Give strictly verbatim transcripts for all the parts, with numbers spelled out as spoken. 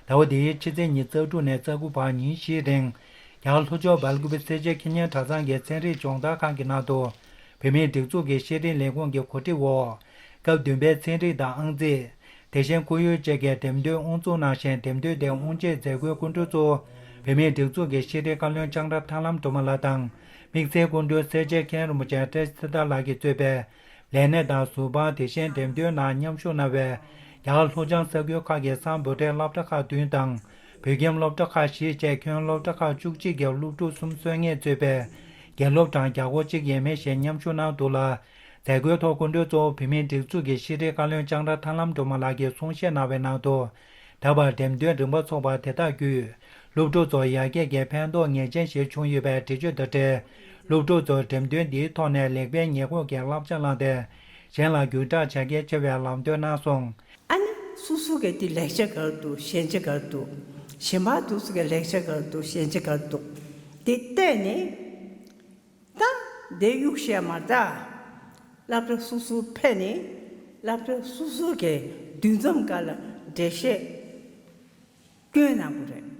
ཟླ་བ་འདིའི་ཕྱི་ཚེས་ཉི་ཤུ་རྩ་དྲུག་ནས་རྩ་དགུ་བར་ཉིན་བཞིའི་རིང་། རྒྱ་གར་ལྷོ་ཕྱོགས་སྦེལ་ཀུ་པེ་སེར་བྱེས་ཁེ་ཉན་གྲྭ་ཚང་གི་ཚན་རིག་སྦྱོང་བརྡར་ཁང་གི་ནང་དུ། བོད་མིའི་སྒྲིག་འཛུགས་ཀྱི་བཤེས་སྤྲིང་ལས་ཁུངས་ཀྱི་གོ་སྒྲིག་འོག་སྐབས་བདུན་པའི་ཚན་རིག་དང་ཨང་རྩིས། དེ་བཞིན་ཁོར་ཡུག་བཅས་ཀྱི་འགྲེམས་སྟོན་དབུ་འཛུགས་གནང་ཞིང་། འགྲེམས་སྟོན་དེ་དབུ་འབྱེད་མཛད་སྒོའི་སྐུ་མགྲོན་གཙོ་བོ་བོད་མིའི་སྒྲིག་འཛུགས་ཀྱི་བཤེས་སྤྲིང་བཀའ་བློན་ལྕང་ར་ཐར་ལམ་སྒྲོལ་མ་ལགས་དང་། དམིགས་བསལ་སྐུ་མགྲོན་སེར་བྱེས་མཁན་རིན་པོ་ཆེ་བཀྲ་ཤིས་ཚེ་བརྟན་ལགས་ཀྱིས་གཙོས་པའི་ལས་སྣེ་དང་ཟུར་དཔང་། དེ་བཞིན་འགྲེམས་སྟོན་ནང་མཉམ་ཞུགས་གནང་བའི་རྒྱ་གར་ལྷོ་བྱང་ས་ཁུལ་ཁག་གི་སམ་བྷོ་ཊའི་སློབ་གྲྭ་ཁག་བདུན་དང་། བོད་ཁྱིམ་སློབ་གྲྭ་ཁག་བཞི་བཅས་ཁྱོན་སློབ་གྲྭ་ཁག་བཅུ་གཅིག་གི་སློབ་ཕྲུག་སུམ་ཅུ་སོ་ལྔས་གཙོས་པའི་དགེ་སློབ་གྲངས་བརྒྱ་སྐོར་གཅིག་ཡས་མས་ཤིག་མཉམ་ཞུགས་གནང་འདུག་ལ། མཛད་སྒོའི་ཐོག་སྐུ་མགྲོན་གཙོ་བོ་བོད་མིའི་སྒྲིག་འཛུགས་ཀྱི་བཤེས་སྤྲིང་བཀའ་བློན་ལྕང་ར་ཐར་ལམ་སྒྲོལ་མ་ལགས་ཀྱིས་གསུང་བཤད་གནང་བའི་ནང་དུ། ད་བར་འགྲེམས་སྟོན་རིམ་པ་འཚོགས་པ་དེ་དག་བརྒྱུད། སློབ་ཕྲུག་ཚོར་ཡར་རྒྱས་ཀྱི་ཕན་ཐོགས་ངེས་ཅན་ཞིག་བྱུང་ཡོད་པའི་འགྲེལ་བརྗོད་དང་འབྲེལ། སློབ་ཕྲུག་ཚོར་འགྲེམས་སྟོན་འདིའི་ཐོག་ནས་ལེགས་སྤེལ་ཉེས་འགོག་གི་བསླབ་བྱ་བླངས་ཏེ། གཞན་ལ་བརྒྱུད་བསྒྲགས་བྱ་གལ་ཆེ་བའི་ལམ་སྟོན་གནང་སོང་། ཨ་ནི་སོ་སོ་གི་དེ་ལེགས་ཆ་ག་རེ་འདུག་ཞན་ཆ་ག་རེ་འདུག་གཞན་པ་དེ་ཚོ་གི་ལེགས་ཆ་ག་རེ་འདུག་ཞན་ཆ་ག་རེ་འདུག་དེ་བལྟས་ནས། ད་དེ་གཡུག་བཤད་མ་ད། སློབ་གྲྭ་སོ་སོ་ཕེབས་ནས་སློབ་གྲྭ་སོ་སོ་གི་འདུ་འཛོམས་སྒང་ལ་འགྲེལ་བཤད་སྐྱོན་གནང་དགོས་རེད།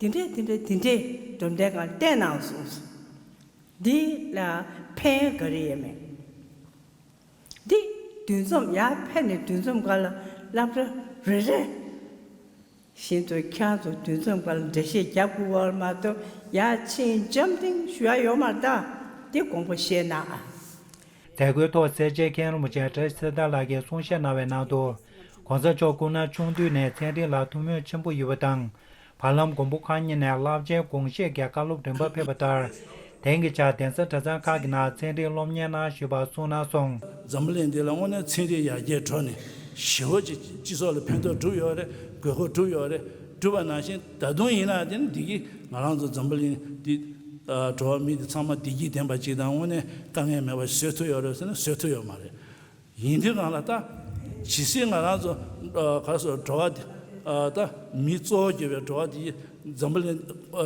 དེ་འདྲས་དེ་འདྲས་དེ་འདྲས་འགྲེམས་སྟོན་སྒང་བསྟན་གནང་སོང་། འདི་ལ་ཕན་ག་རེ་ཡོད་མེད། འདི་འདུ་འཛོམས་ཡར་ཕེབས་ནས་འདུ་འཛོམས་སྒང་ལ་སློབ་གྲྭ་རེ་རེ་བཞིན་དུ་ཁྱེད་རང་ཚོ་འདུ་འཛོམས་སྒང་ལ་འགྲེལ་བཤད་རྒྱབ་དགོས་པ་མ་གཏོགས་ཡར་ཕྱིན་འཇམ་ཐིང་ཞུ་ཡ་ཡོད་མ་རེད་ད། འདི་དགོངས་པ་བཞེས་གནང་ཨ། མཛད་སྒོའི་ཐོག་སེར་བྱེས་མཁན་རིན་པོ་ཆེ་བཀྲ་ཤིས་ཚེ་བརྟན་ལགས་ཀྱིས་གསུང་བཤད་གནང་བའི་ནང་དུ། ༸གོང་ས་མཆོག་སྐུ་ན་ཆུང་དུས་ནས་ཚན་རིག་ལ་ཐུགས་མོས་ཆེན་པོ་ཡོད་པ་དང་། བར་ལམ་མགོན་པོ་གང་ཉིད་ནས་རླབས་ཆེན་དགོངས་བཞེད་ཀྱི་བཀའ་སློབ་རིམ་པ་ཕེབས་པ་ལྟར། དེང་གི་ཆར་གདན་ས་གྲྭ་ཚང་ཁག་གི་ནང་ཚན་རིག་སློབ་གཉེར་གནང་བཞིན་པ་གསུངས་གནང་སོང་། འཛམ་བུ་གླིང་འདི་ལ་དངོས་གནས་ཚན་རིག་ཡར་རྒྱས་འགྲོ་ནས་ཞེ་པོ་ཅིག་སྤྱི་ཚོགས་ལ་ཕན་ཐོགས་བསྒྲུབས་ཡོད་རེད། དགོས་མཁོ་བསྒྲུབས་ཡོད་རེད། བསྒྲུབས་པ་ནང་བཞིན་ད་དུང་ཡིན་ན་དེ་ནི་བདེ་སྐྱིད་ང་རང་ཚོ་འཛམ་བུ་གླིང་འདི་འགྲོ་བ་མི་འདི་ཚང་མ་བདེ་སྐྱིད་ལྡན་པ་ཅིག་དང་དངོས་གནས་དཀའ་ངལ་མེད་པ་བཟོ་ཐུབ་ཡོད་རེད་ཟེར་ན་བཟོ་ཐུབ་ཡོད་མ་རེད། ཡིན་དུས་གང་ལ་ད་ཇི་སྲིད་ང་རང་ཚོ་ག་རེ་ཟེར་འགྲོ་བ་འདི་ད་མི་གཙོ་བོ་གྱུར་པའི་འགྲོ་བ་འདི་འཛམ་བུ་གླིང་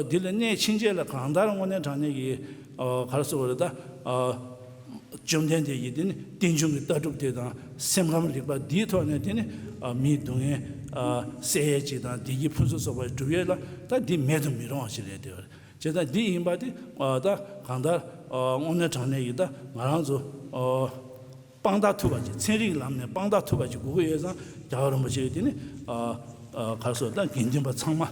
འདི་ལ་གནས་ཕྱིན་ཆད་ལ་གང་ལྟར་དངོས་གནས་དྲང་གནས་ཀྱི་ག་རེ་ཟེར་བ་རེད་ད། བཅོམ་ལྡན་འདས་ཀྱི་དེ་ནི་རྟེན་འབྱུང་གི་ལྟ་གྲུབ་དེ་དང་སེམས་ཁམས་རིག་པ་འདིའི་ཐོག་ནས་དེ་ནི་མིའི་སྡུག་བསྔལ་སེལ་ཡས་ཅིག་དང་བདེ་སྐྱིད་ཕུན་སུམ་ཚོགས་པ་སྒྲུབ་ཡས་ལ་ད་འདི་མེད་དུ་མི་རུང་བ་ཞིག་རེད་དེ། བྱས་ཙང་འདི་ཡིན་པ་དེ་ད་གང་ལྟར་དངོས་གནས་དྲང་གནས་ཀྱི་ད་ང་རང་ཚོ་དཔང་རྟགས་ཐུབ་པ་ཅིག་ཚན་རིག་ལམ་ནས་དཔང་རྟགས་ཐུབ་པ་ཅིག་དགོས་ཀྱི་ཡོད་ཙང་རྒྱལ་བ་རིན་པོ་ཆེ་གིས་དེ་ནི་ག་རེ་ཟེར་ད་དགེ་འདུན་པ་ཚང་མ་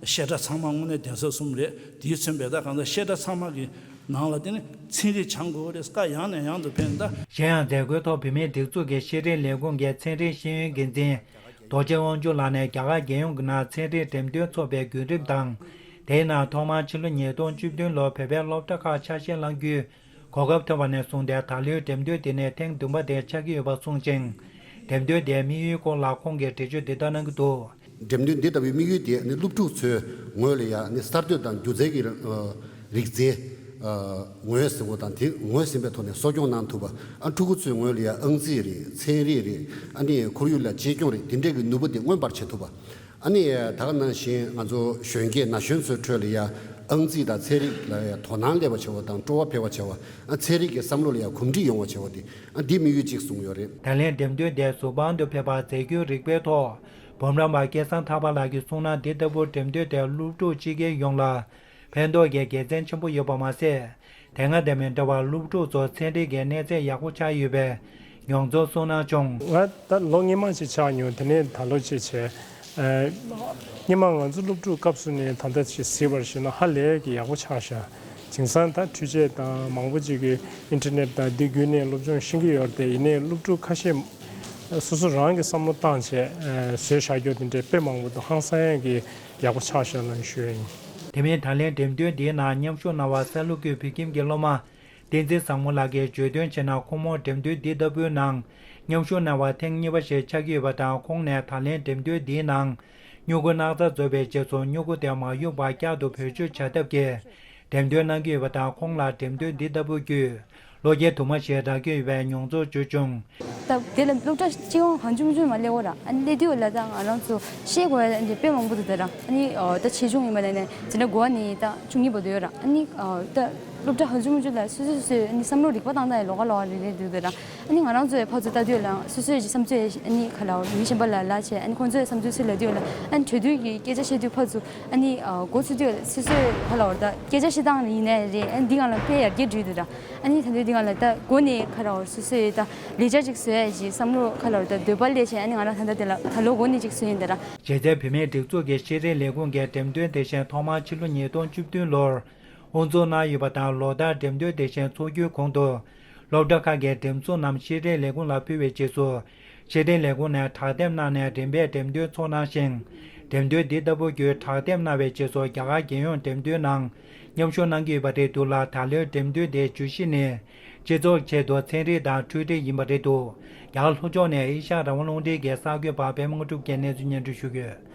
བཤད་གྲྭ་ཚང་མ་དངོས་གནས་གདན་ས་གསུམ་རེད། དེའི་མཚོན་པའི་ད་གང་ལྟར་བཤད་གྲྭ་ཚང་མ་གི་ནང་ལ་དེ་ནི་ཚན་རིག་སྦྱང་དགོས་རེད། བཀའ་ཡང་ནས་ཡང་དུ་ཕེབས་ད། གཞན་ཡང་མཛད་སྒོའི་ཐོག་བོད་མིའི་སྒྲིག་འཛུགས་ཀྱི་ཤེས་རིག་ལས་ཁུངས་ཀྱི་ཚན་རིག་ཤེས་ཡོན་འགན་འཛིན་རྡོ་རྗེ་དབང་ཕྱུག་ལགས་ནས་རྒྱ་གར་རྒྱལ་ཡོངས་ཀྱི་ནང་ཚན་རིག་འགྲེམས་སྟོན་འཚོགས་པའི་བརྒྱུད་རིམ་དང་། དེའི་ནང་ཐོག་མར་ཕྱི་ལོ་ཉིས་སྟོང་བཅུ་བདུན་ལོར་བོད་པའི་སློབ་གྲྭ་ཁག་ཆ་ཤས་བླང་རྒྱུའི་གོ་སྐབས་ཐོབ་པ་ནས་བཟུང་སྟེ་ད་ལོའི་འགྲེམས་སྟོན་དེ་ནི་ཐེངས་བདུན་པ་དེ་ཆགས་ཀྱི་ཡོད་པ་གསུངས་ཤིང་། འགྲེམས་སྟོན་དེའི་དམིགས་ཡུལ་སྐོར་ལ་ཁོང་གིས་འགྲེལ་བརྗོད་འདི་ལྟར་གནང་གི་འདུག། འགྲེམས་སྟོན་འདི་ལྟ་བུའི་དམིགས་ཡུལ་དེ་ནི་སློབ་ཕྲུག་ཚོའི་ངོས་ལ་ཡང་ནི་གསར་གཏོད་དང་སྒྱུ་རྩལ་གྱི་རིག་རྩལ་ངོས་ཟིན་པ་དང་དེ་ངོས་ཟིན་པའི་ཐོག་ནས་གསོ་སྐྱོང་གནང་ཐུབ་པ། ཨ་ཕྲུ་གུ་ཚོའི་ངོས་ལ་ཡང་ཨང་རྩིས་རེད། ཚན་རིག་རེད། ཨ་ནི་ཁོར་ཡུག་ལ་གཅེས་སྐྱོང་རེད། དེ་འདྲས་ཀྱི་ནུས་པ་དེ་མངོན་པར་བྱེད་ཐུབ་པ། ཨ་ནི་ད་ག་ནང་བཞིན་ང་ཚོ་གཞོན་སྐྱེས་ན་གཞོན་ཚོའི་ཁྲོད་ལ་ཡང་ཨང་རྩིས་དང་ཚན་རིག་ལ་ཡང་དོ་སྣང་སླེབས་པ་བྱེད་པ་དང་སྤྲོ་བ་འཕེལ་བ་བྱེད་པ། ཨ་ཚན་རིག་གི་བསམ་བློ་ལ་ཡང་གོམས་འདྲིས་ཡོང་བ་བྱེད་པ་དེ་ཨ་འདི་དམིགས་ཡུལ་གཅིག་བཟུང་ཡོད་རེད། ད་ལན་འགྲེམས་སྟོན་དེ་གཟུ་དཔང་དུ་ཕེབས་པར་མཛད་སྒོའི་རིགས་པའི་ཐོག་འབུམ་རམས་པ་སྐལ་བཟང་ཐར་པ་ལགས་ཀྱིས་གསུངས་ན། འདི་ལྟ་བུ་འགྲེམས་སྟོན་དེ་སློབ་ཕྲུག་སྤྱི་སྒེར་ཡོངས་ལ་ཕན་ཐོགས་ཀྱི་དགེ་མཚན་ཆེན་པོ་ཡོད་པ་མ་ཟད། དེ་སྔ་དང་མི་འདྲ་བར་སློབ་ཕྲུག་ཚོར་ཚན་རིག་གི་གནས་ཚད་ཡག་པོ་ཆགས་ཡོད་པའི་མྱོང་ཚོར་གསུངས་གནང་བྱུང་། ང་ད་ལོ་སྔོན་མ་ཅིག་ཆགས་མྱོང་། དེ་ནས་ད་ལོ་ཅིག་བྱས། ཨ་སྔོན་མ་ང་ཚོ་སློབ་ཕྲུག་སྐབས་སུ་ནས་ད་ལྟ་ཅིག་གཟིགས་པར་བྱས་ན་ཧ་ལས་ཀྱི་ཡག་པོ་ཆགས་ཤག། དེང་སང་ད་འཕྲུལ་ཆས་དང་མང་པོ་ཅིག་གིས་ཨིན་ཊར་ནེཊ་དང་འདི་བརྒྱུད་ནས་སློབ་སྦྱོང་ཤེས་ཀྱི་ཡོད་རེད་དེ། ཡིན་ནའི་སློབ་ཕྲུག་ཁ་ཤས་སོ་སོ་རང་གི་བསམ་བློ་བཏང་བྱས་བཟོས་བཞག་རྒྱུ་དེ་འདྲའི་དཔེ་མང་པོ་འདུག། ཧང་སང་ཡས་ཀྱི་ཡག་པོ་ཆགས་ཤག་ལབ་ཞུ་ཡ་ཡིན། དེ་མིན་ད་ལན་འགྲེམས་སྟོན་འདིའི་ནང་མཉམ་ཞུགས་གནང་བ་སཱ་ལུ་ཁུལ་བོད་ཁྱིམ་གྱི་སློབ་མ་བསྟན་འཛིན་བཟང་མོ་ལགས་ཀྱིས་བརྗོད་དོན་བྱས་ན། ཁོ་མོ་འགྲེམས་སྟོན་འདི་ལྟ་བུའི་ནང་མཉམ་ཞུགས་གནང་བ་ཐེངས་གཉིས་པ་ཞིག་ཆགས་ཀྱི་ཡོད་པ་དང་། ཁོང་ནས་ད་ལན་འགྲེམས་སྟོན་འདིའི་ནང་སྨྱུ་གུ་སྣག་ཚ་བཟོ་བའི་རྗེས་སུ་སྨྱུ་གུ་དེ་མ་གཡུག་པར་བསྐྱར་དུ་བེད་སྤྱོད་བྱ་ཐབས་ཀྱི་འགྲེམས་སྟོན་གནང་གི་ཡོད་པ་དང་། ཁོང་ལ་འགྲེམས་སྟོན་འདི་ལྟ་བུ་བརྒྱུད་བློ་སྐྱེད་དུ་མ་ཞིག་རག་གི་ཡོད་པའི་མྱོང་ཚོར་བརྗོད་བྱུང་། ད་དེ་ལ་སློབ་གྲྭ་སྤྱི་ཡོངས་གང་བྱུང་བྱུང་མ་སླེབས་འོ་ར། ཨ་ནི་སླེབས་དུས་ལ་ད་ང་རང་ཚོ་ཤེས་དགོས་ཡ་དེ་དཔེ་མང་པོ་འདུག་ད་ར། ཨ་ནི་ད་ཆེ་ཆུང་ཡིན་པ་ལ་ནས་འཛིན་གྲྭ་དགུ་པ་ནས་ད་བཅུ་གཉིས་བར་དུ་ཡོད་ར། ཨ་ནི་ད་ སློབ་གྲྭ་ཧ་ཅུ་མུ་ཅུ་ལ་སོ་སོས་སོ་སོས་ཨ་ནི་བསམ་བློ་རིག་པ་བཏང་སྟངས་ཡང་ལོགས་ཀ་ལོགས་ཀ་རེ་རེ་འདུག་གི་ར། ཨ་ནི་ང་རང་ཚོའི་ཕར་ཚུར་ལྟ་དུས་ལ་སོ་སོའི་བསམ་ཚུལ་ཨ་ནི་ག་ལ་མི་གཞན་པ་ལ་ལབ་བྱས། ཨ་ནི་ཁོང་ཚོའི་བསམ་ཚུལ་ཚུར་ལབ་དུས་ལ་ཨ་ནི་གྲོས་བསྡུར་གྱི་སྐད་ཆ་བཤད་དུས་ཕར་ཚུར་ཨ་ནི་འགོ་ཚུགས་དུས་སོ་སོའི་ག་ལ་བར་ད་སྐད་ཆ་བཤད་སྟངས་ཡིན་ནའི་རེད། ཨ་ནི་འདི་སྒང་ལ་དཔེ་ཡར་རྒྱས་འགྲོ་གི་འདུག་ར། ཨ་ནི་ད་དུང་འདི་སྒང་ལ་ད་འགོ་ནས་ག་ལ་བར་སོ་སོའི་ད་ལས་འཆར་ཅིག་བཟོ་ཡ་ཅིག་བསམ་བློ་ག་ལ་བར་ད་འདོད་པ་སླེབས་བྱས། ཨ་ནི་ང་རང་ད་ལྟ་དེ་ལ་ད་ལོ་འགོ་ནས་ཅིག་བཟོས་ཡིན་ད་ར། གཞི་རྩའི་བུད་མེད་སྒྲིག་འཛུགས་ཀྱི་ཤེས་རིག་ལས་ཁུངས་ཀྱི་འགྲེམས་སྟོན་དེ་བཞིན་ཐོག་མར་ཕྱི་ལོ་ཉིས་སྟོང་བཅུ་བདུན་ལོར་དབུ་འཛུགས་གནང་ཡོད་པ་དང་། ལོ་ལྟར་འགྲེམས་སྟོན་དེ་བཞིན་འཚོགས་རྒྱུའི་གོང་དུ། སློབ་གྲྭ་ཁག་གི་འགྲེམས་འཛུགས་རྣམས་ཤེས་རིག་ལས་ཁུངས་ལ་ཕུལ་བའི་རྗེས་སུ། ཤེས་རིག་ལས་ཁུངས་ནས་དྲ་དེབ་གནང་ནས་འགྲེམས་སྤེལ་འགྲེམས་སྟོན་འཚོགས་གནང་ཞིང་། འགྲེམས་སྟོན་འདི་ལྟ་བུ་བརྒྱུད་དྲ་དེབ་གནང་བའི་རྗེས་སུ་རྒྱ་གར་རྒྱལ་ཡོངས་འགྲེམས་སྟོན་ནང་མཉམ་ཞུགས་གནང་གི་ཡོད་པ་རེད་འདུག་ལ། ད་ལོའི་འགྲེམས་སྟོན་དེའི་བརྗོད་གཞི་ནི། སྤྱི་ཚོགས་ཆེད་དུ་ཚན་རིག་དང་འཕྲུལ་རིག་ཡིན་པ་རེད་འདུག་རྒྱ་གར་ལྷོ་ཕྱོགས་ནས་ཨེ་ཤ་ཡ་རང་དབང་རླུང་འཕྲིན་གྱི་གསར་འགོད་པ་པད་མ་དངོས་གྲུབ་ཀྱིས་གནས་ཚུལ་སྙན་སྒྲོན་ཞུ་གི་ཡོད།